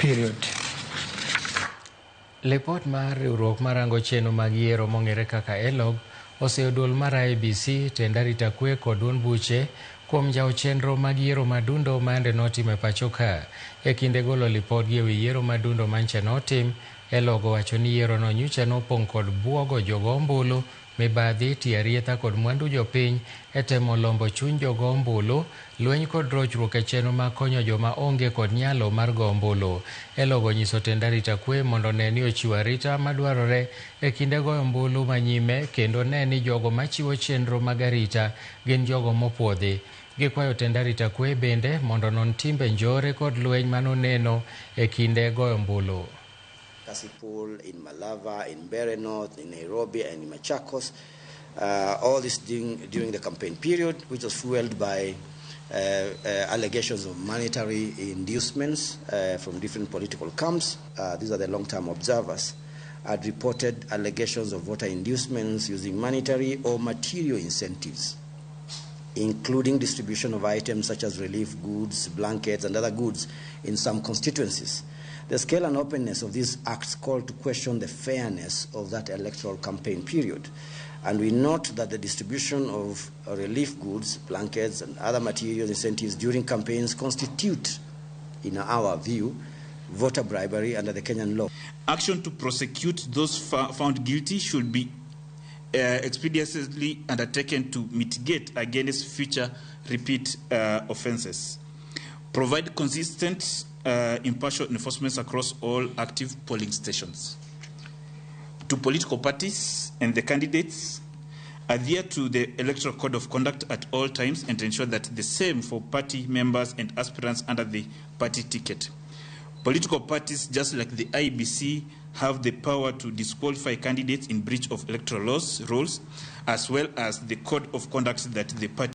Period. Lipot mar riwruok marango chenro mag yiero mong'ere kaka ELOG oseyo duol mar IEBC, tend arita kwe kod duond buche kuom njawo chenro mag yiero madundo mayande notim e pacho ka. E kinde golo lipodgi ewi yiero madundo manche notim, ELOG owacho ni yiero no nyocha nopong' kod buogo jogo ombulu, mibadhi, tiyo arietha kod mwandu jopiny e temo lombo chuny jogo ombulu, lweny kod rochruok e chenro mag konyo joma onge kod nyalo mar go ombulu. ELOG onyiso tend arita kwe mondo one ni ochiwo arita madwarore e kinde goyo ombulu manyime kendo ne ni jogo machiwo chenro mag arita gin jogo mopuodhi. Gikwayo tend arita kwe bende mondo onon timbe njore kod lweny manoneno e kinde goyo ombulu. Kasipul, in Malava, in Mbeere North, in Nairobi, and in Machakos. All this during the campaign period, which was fueled by allegations of monetary inducements from different political camps. These are the long-term observers. Had reported allegations of voter inducements using monetary or material incentives, including distribution of items such as relief goods, blankets, and other goods in some constituencies. The scale and openness of these acts call to question the fairness of that electoral campaign period. And we note that the distribution of relief goods, blankets, and other material incentives during campaigns constitute, in our view, voter bribery under the Kenyan law. Action to prosecute those found guilty should be expeditiously undertaken to mitigate against future repeat offenses. Provide consistent, impartial enforcement across all active polling stations. To political parties and the candidates, adhere to the Electoral Code of Conduct at all times and ensure that the same for party members and aspirants under the party ticket. Political parties, just like the IEBC, have the power to disqualify candidates in breach of electoral laws, rules, as well as the code of conduct that the party